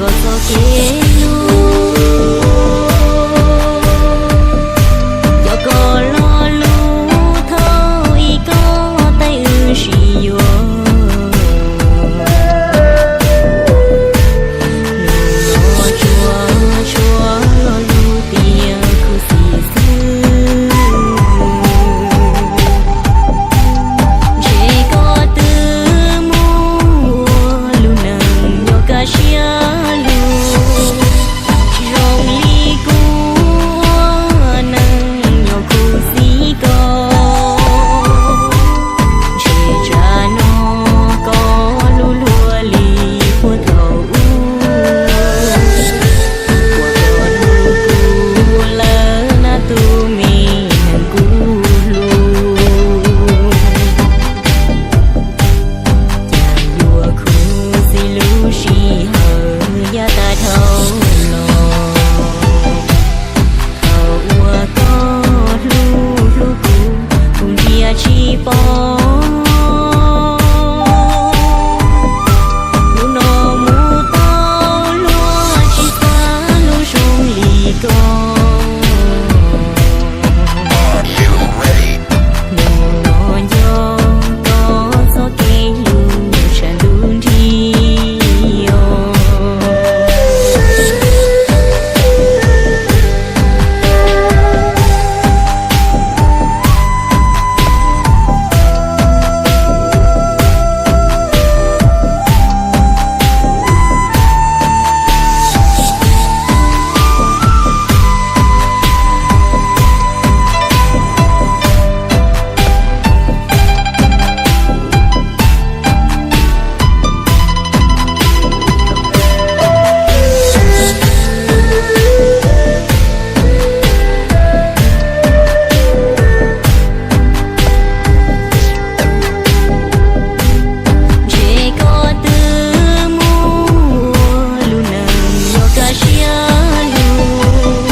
Koj txoj kev hlub, yog koj lo lus thov ib koj, tais wb sib yuav. Nws los tsuas tsuas lo lus tias khuv xim xwb. Ntshe koj twb mus ua lub neej nyob kaj siab lug, tsis zoo li kuv ua neej nyob khuv xim koj. Ntshe tsam no koj hlub luag li puag thaum ub, puas tau hlub kuv lawm na tus me neeg kuv hlub. Cas yuav khuv xim lub sij hawm yav tag dhau los, thaum uas koj hlub hlub kuv, kuv ntsia tsis pom. Hnub no mus tau luag tsis xav hlub zoo li koj. Hnub no nco koj txoj kev hlub tshav ntuj nrig os. Ntshe koj twb mus ua lub neej nyob kaj siab lug,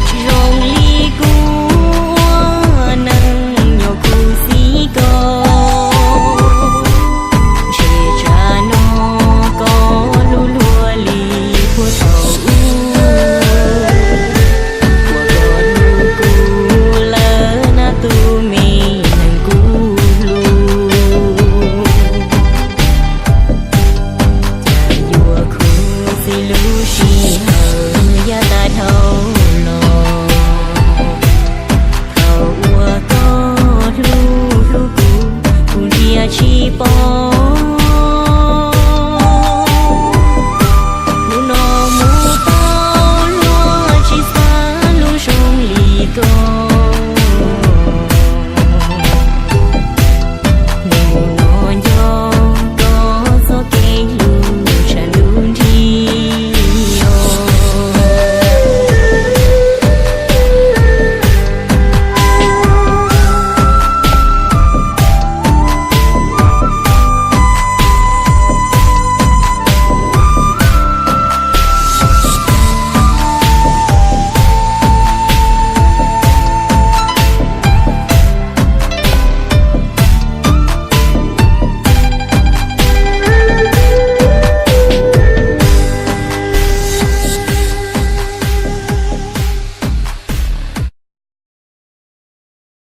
tsis zoo li kuv ua neej nyob khuv xim koj. Ntshe tsam no koj hlub luag li puag thaum ub, puas tau hlub kuv lawm na tus me neeg kuv hlub. Cas yuav khuv xim lub